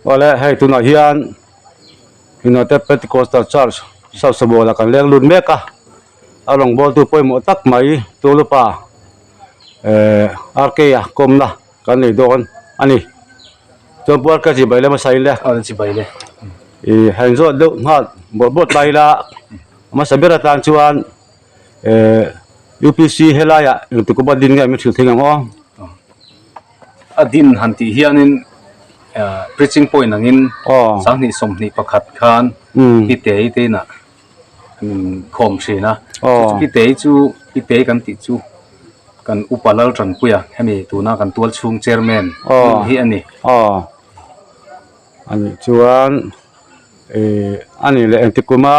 Awle hei tunah hian United Pentecostal Church South Sabual ah kan leng lut mek a a rawngbawltu pawimawh tak mai Tulupa ehh R K a kawmna kan nei dawn a ni chuan Pu R K chibai le hmasa in le Aw chibai le ih han zawt deuh nghal bawrh bawrh ta ila hmasa ber atan chuan ehh U P C helaiah engti kuma din nge min hrilh thei ang aw. A din han tih hianin preaching point angin 2021 khan Pitei te inah an inkhawm thin a, chu chu Pitei chu Pitei kan tih chu kan upa Laltanpuia hemi tuna kan tualchhung chairman hi a ni. A nih chuan ih a nih leh engti kuma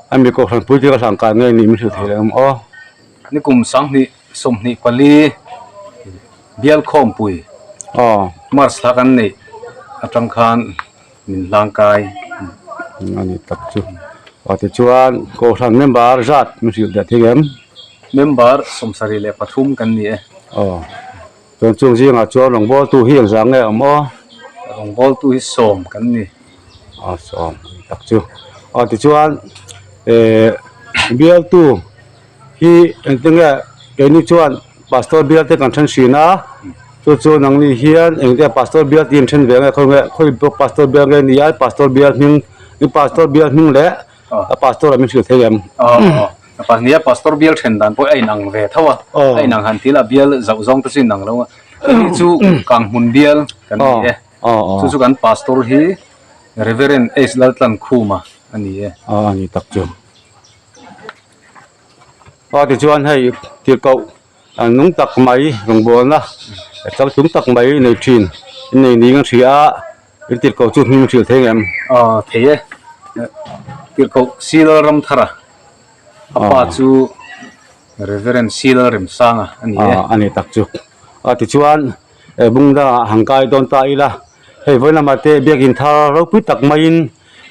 a mi kohhran pui chu ka hlang kai nge ni min hrilh thei leh ang aw. Nikum 2024 bial khawmpui March thla kan neih atang khan min hlang kai. A nih tak chu. Aw tichuan kohhran member zat min hrilh leh thei em? Member 73 kan ni e. Aw. Chuan chung zingah chuan rawngbawltu hi engzah nge awm aw? Rawngbawltu hi sawm kan ni. Aw sawm tak chu. Aw tichuan eh bialtu hi engtin nge keini chuan pastor bial te kan then thin a, chu chu nangni hian engtin nge pastor bial tih an then ve nge khawi nge khawi pawh pastor bial nge ni a pastor bial hming i pastor bial hming leh a pastor ah min hrilh thei em? Aw aw nia pastor bial then dan pawh a inang ve tho a a inang han til a bial zauh zawng te chu inang lo a hei chu kanghmun bial kan ni e chu chu kan pastor hi Reverend H Laltlankhuma a ni e. Aw a ni tak chu. Aw tichuan hei tirhkoh nung tak mai rawngbawlna changtlung tak mai nei thin in nei niin ka hria a in tirhkoh chu hming hrilh thei ngem? Aw thei e tirhkoh Silal Ramthara a pa chu Reverend Silal Remsanga a ni e. Aw a ni tak chu aw tichuan bung dangah han kai dawn ta ila hei vawi lamah te biakin thar ropui tak maiin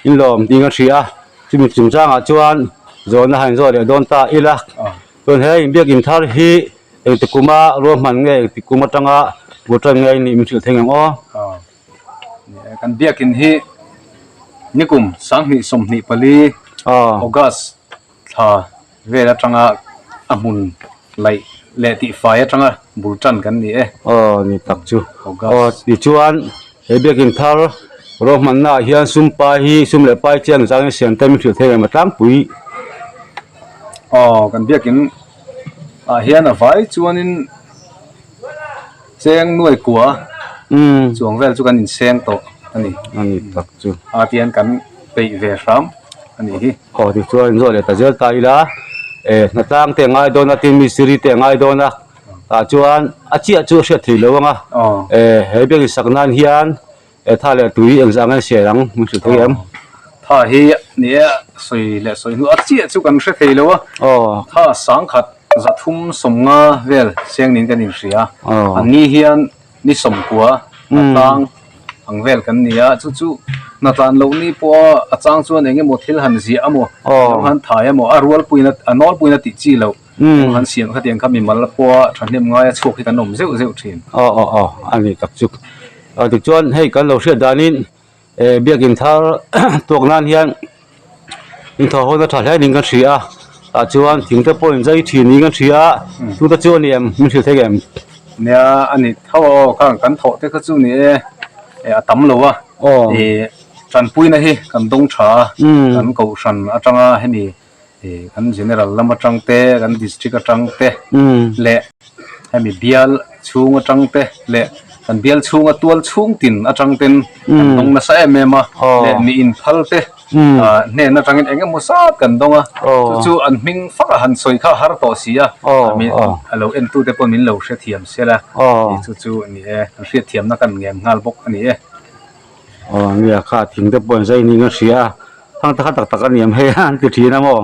in lawm tiin ka hria a chumi chungchangah chuan zawhna han zawh leh dawn ta ila chuan he inbiakin thar hi engti kuma ruahman nge engti kum atanga bul tan nge anih min hrilh thei ang aw. Kan biakin hi nikum 2024 August thla vel atanga a hmun laih leh tihfai atanga bul tan kan ni e. Aw ni tak chu. Aw tichuan he biakin thar ruahmanna ah hian sum pai hi sum leh pai chiang zangin siam te min hrilh thei em a tlangpui. Aw kan biakin ah hian a vai chuanin cheng nuai kua chuang vel chu kan inseng tawh a ni. A ni tak chu. A tihian kan peih ve hram a nih hi. Aw tichuan inzawh leh ta zel ta ila eh hnatlang te a ngai dawn a tin mistiri te a ngai dawn a tah chuan a chiah chu a hriat theih loh ang a eh he biakin sak nan hian eh tha leh tui engzah nge siai ang min hrilh thei em? Tha hi ni e sawi leh sawi hnu a chiah chu kan hre thei lo a tha sangkhat 350 vel seng niin kan inhria a ni hian ni sawmkua hnatlang ang vel kan ni a chu chu hnatlan loh ni pawha a chang chuan eng emaw thil han ziah emaw eng han thai emaw a rualpuiin a nawlpuiin a tih chi loh eng han siam khatiang kha mimal pawha thahnem ngaia chhuak hi kan awm zeuh zeuh thin. Aw aw aw a ni tak chu tichuan hei kan lo hriat danin Eh biakin thar tuak nan hian inthaw hawn a tha hle niin kan hria a tah chuan thing te pawh inzai thin niin kan hria a chu te chu a ni em min hrilh thei em? Nia a ni tho a aw khang kan thawh te kha chu ni e eh a tam lo a ih tanpuina hi kan dawng tha a kan kohhran atanga hemi ih kan general lam atang te kan district atang te leh hemi bial chhung atang te leh kan bial chhunga tual chhung tin atang ten kan dawng nasa em em a leh mi inphal te ah hnen atangin eng emaw zat kan dawng a chu chu an hming fak a han sawi kha a har tawh si a a lo en tu te pawh min lo hrethiam sela tih chu chu a ni e kan hriatthiamna kan ngen nghal bawk a ni e. Aw nia kha thing te pawh an zai niin ka hria a thang te kha tak tak a ni em hei a an ti thin a maw.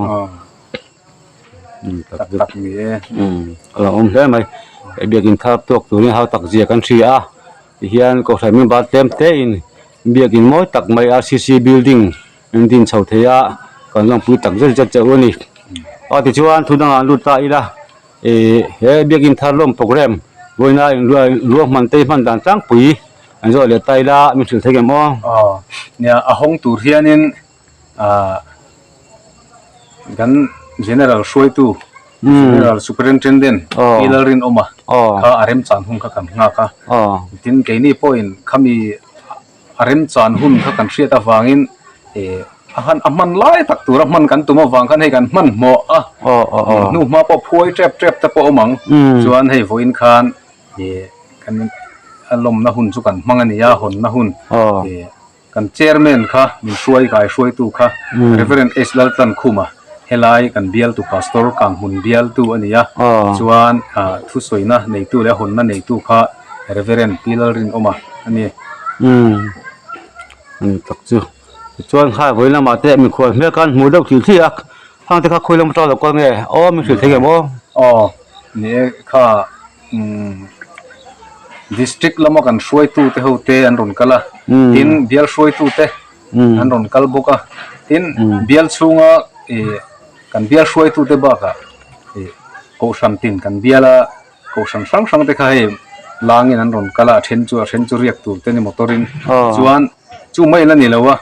Tak tak ni e. A lo awm hle mai he biakin thar tuak turin hau tak zia kan hria a tihian kohhran member tlem te in biakin mawi tak mai R C C building an din chho thei a kan lawmpui tak zet zet chauh a ni a tichuan thu dangah an lut ta ila ih he biakin thar lawm program vawiina in ruahman te hman dan tlangpui. An zawh leh ta ila min hrilh thei em aw? Aw nia a hawng tur hianin ah kan general hruaitu general superintendent Pi Lalrinawma kha a remchan hun kha kan nghak a tin keini pawhin khami a remchan hun kha kan hriat avangin eh a han a hman lai tak tura hman kan tum avang khan hei kan hmanhmawh a hnuhma pawh phuai tep tep te pawh a awm ang chuan hei vawiin khan Ih kan a lawmna hun chu kan hmang a ni a, hawnna hun ih kan chairman kha min hruai kai hruaitu kha Reverend H Laltlankhuma helai kan bialtu pastor Kanghmun bialtu a ni a, chuan ah thusawina neitu leh a hawnna neitu kha Reverend Pi Lalrinawma a ni. Umm ani tak chu tichuan khai vawi lamah te mikhual hmel khan hmuh deuh thih thih a hang te kha khawi lam atang lo kal nge aw min hrilh thei em aw? Aw ni e kha. Umm district lama kan hruaitute ho te an rawn kal a tin bial hruaitute an rawn kal bawk a tin bial chhunga ih kan bial hruaitute bakah ih kohhran tin kan biala kohhran hrang hrang te kha hei langin an rawn kal a a then chu a then chu riak tur te ni motor in chuan chu mai la ni lo a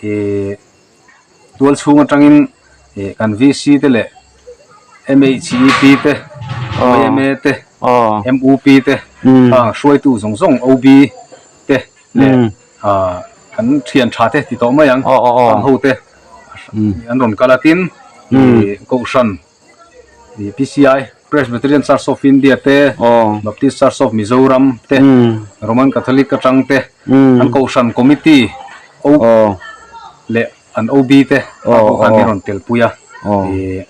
ih tual chhung atangin ih kan V C te leh M H E P te Y M A te M U P te hang hruaitu zawng zawng O B te leh ah kan thian tha te ti tawh mai ang hang ho te an rawn kal a tin ih kohhran ih P C I Presbyterian Church of India te Baptist Church of Mizoram te Roman Catholic atang te an kohhran committee O leh an OB te a pawh khan hi rawn tel pui a ih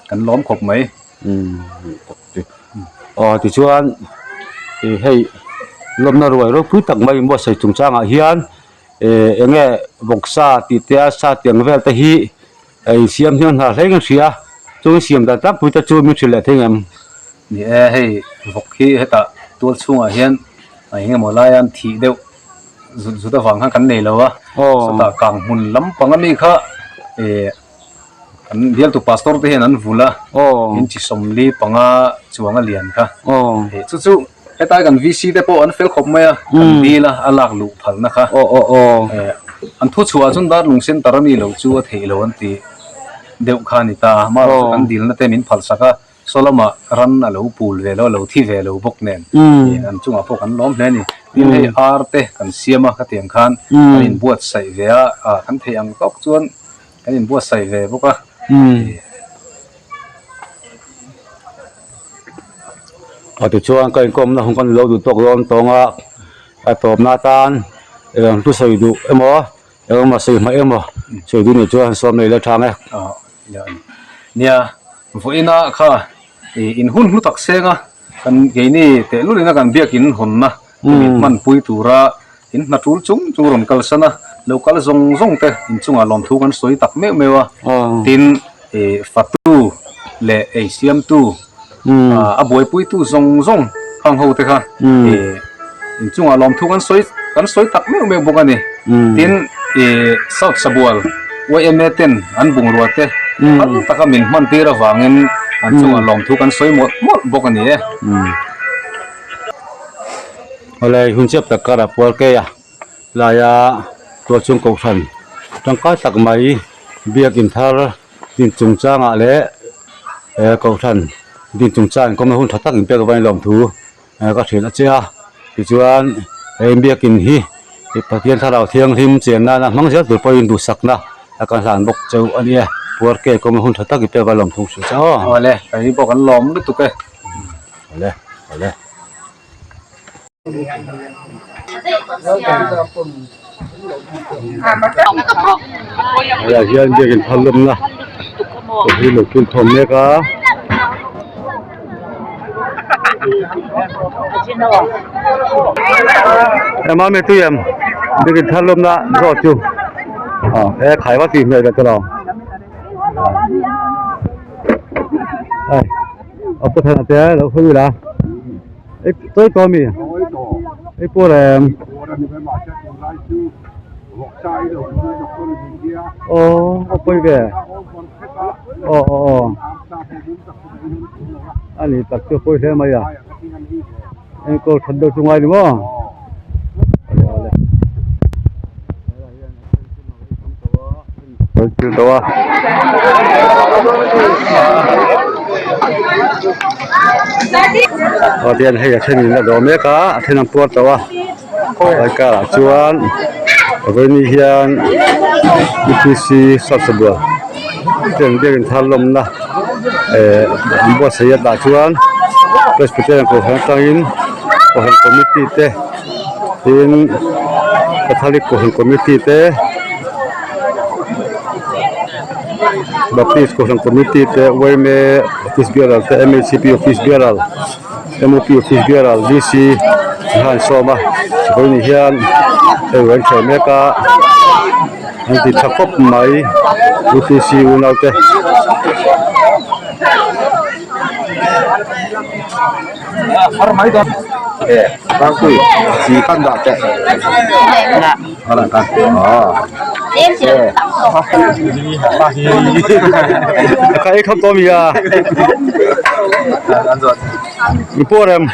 kan lawm khawp mai. Aw tichuan ih hei lawmna ruai ropui tak mai buatsaih chungchangah hian eh eng nge vawksa tih te a sa tiang vel te hi a insiam hian hna hleng a hria chung siam dan tlangpui te chu min hrilh leh thei ngem. Ni e hei vawk hi hetah tual chhungah hian eng emaw laia an thih deuh zut zut avang khan kan nei lo a chutah kang hmun lampang ami kha ih kan bialtu pastor te hian an vul a inchi sawmli panga chuang a lian kha ih chu chu hetlai kan V C te pawh an fel khawp mai a kan dil a a lak luh phalna kha ih an thu chhuah chuan darlung center ami lo chu a theih lo an tih deuh kha a ni ta amaherawhchu kan dilna te min phalsak a. Saw lamah ran a lo pul ve lo, a lo thi ve lo bawk nen an chungah pawh kan lawm hle a ni. Tin hei ar te kan siam a khatiang khan kan inbuatsaih ve a, ah kan theih ang tawk chuan kan inbuatsaih ve bawk a. A tichuan ka inkawmna hun kan lo duh tawk dawn tawng a, a tawpna atan eng thu sawi duh emaw eng emaw sawi hmaih emaw sawi duh nih chuan han sawm leh ila tha ang e. Nia, vawiina kha ih in hun hlu tak seng a, kan keini tehlul ina kan biakin hawnna min hmanpui tura in hna tul chung chung rawn kalsan a, lo kal zawng zawng te inchungah lawmthu kan sawi tak meuh meuh a, tin ih fatu leh ei siamtu a buaipuitu zawng zawng khang ho te kha ih inchungah lawmthu kan sawi kan sawi tak meuh meuh bawk a ni tin ih South Sabual yma ten an bungrua te phal taka min hman tir avangin an chungah lawmthu kan sawi mawlh mawlh bawk a ni e. Awle hun chiap tak karah pual kei a laia tualchhung kohhran tangkai tak mai biakin thar din chungchangah leh eh kohhran din chungchang inkawmna hun tha tak inpek avangin lawmthu ka hrilh a che a tichuan he biakin hi Pathian thlarau thianghlim chen nana hmang zel tur pawhin duhsakna a kan hlan bawk chauh a nia puar ke kawmna hun tha tak inpek avangin lawmthu hrilh che aw. Awle kei pawh kan lawm lutuk e. Awle awle. Haiah hian biakin phal lawmna hi lo kil thawm mek a. Ema mi tui em biakin thar lawmna zawh chu e khai va tih hmel ve ta lo ai a pu thana te lo hawi ila. Ei toi to mi ei pawh em aw a pawi ve aw aw aw a ni tak chu a pawi hle mai a enkawl that deuh chu ngai ni maw. An tawh a. Aw tihian hei a thenin a dawh mek a a then an puar tawh a helai karah chuan vawiin hian U P C sawrsabual te an biakin thar lawmna eh an buatsaih a tah chuan Presbyterian kohhran atangin kohhran committee te tin Catholic kohhran committee te. Baptist kohhran committee te yma office bearer te mhcp office bearer mop office bearer vc te khan an sawm a vawiin hian hei an hreh mek a an ti tha khawp mai upc unau te. Khai khop to mi a i puar em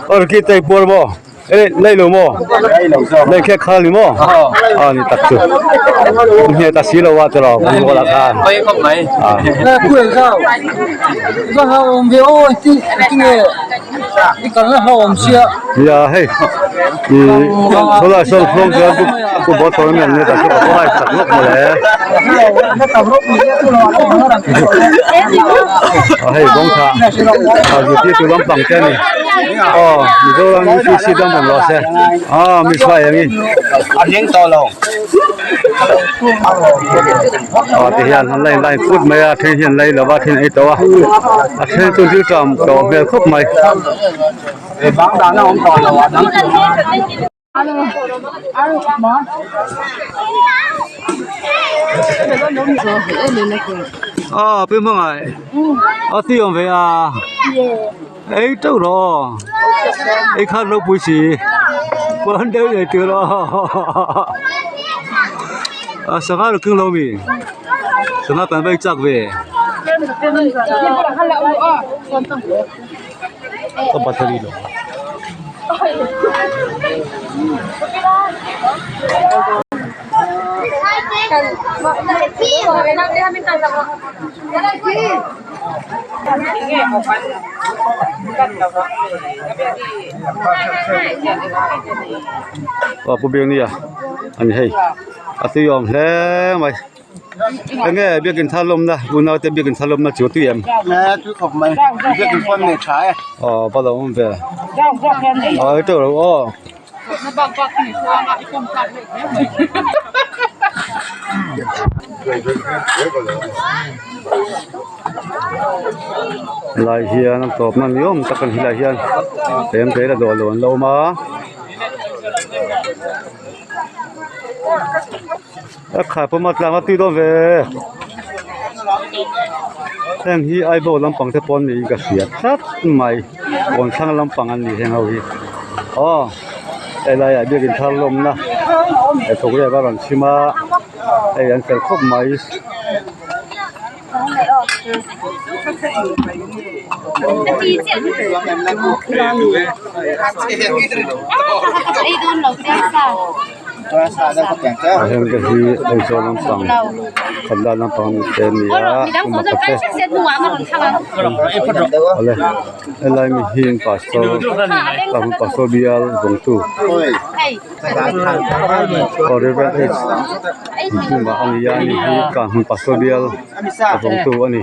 ơ ki te puar mo e lei lo mo lei khe khal ni mo a ni tak chu nge ta si lo wa te lo ku la khan ya hei ih khawlai sawn khuang chuan pu pu bawr tawh em em nia chu ka pawh a chak lawk mawle a hei bawngtha a zirtirtu lampang te a ni aw Mizoram U P C dam reng rawh se aw mi hruai ang i aw ti hian an la in line put mai a then hian lei lova then ei tawh a a then chu thil ṭam tawh hmel khawp mai. Aw pi hmangaih a ti awm ve a ei teuh rawh aw ei khan ropui si pawn deuh nei tur aw a sangha ro keng lo mi sangha kan va ei chak ve. Ka battery lo. Aw pu Biaknia a ni hei a tui awm hle mai. Enge biakin thar lawmna unau te biakin thar lawmna chu tui em? Tui khawp mai biakin pawn nei tha e. Aw va lo awm ve. Aw i teuh lo aw. Helai hian a tawpna ni awm tak a ni helai hian tlem te la dawh lo an la awm a. A khai pawh a tlang a tui dawn ve heng hi Aibawl lampang te pawh an niin ka hria tlat mai kawn thlang lampang an ni heng ho hi aw helai ah biakin thar lawmna he thawk riak a rawn chhim a hei an fel khawp mai. A heng te hi Aizawl lampang Khatla lampang te a ni a kum pakhat te awle helai mi hi pastor pastor bial vawngtu aw reverend H Hmunah a ni a ani hi Kanhmun pastor bial a vawngtu a ni.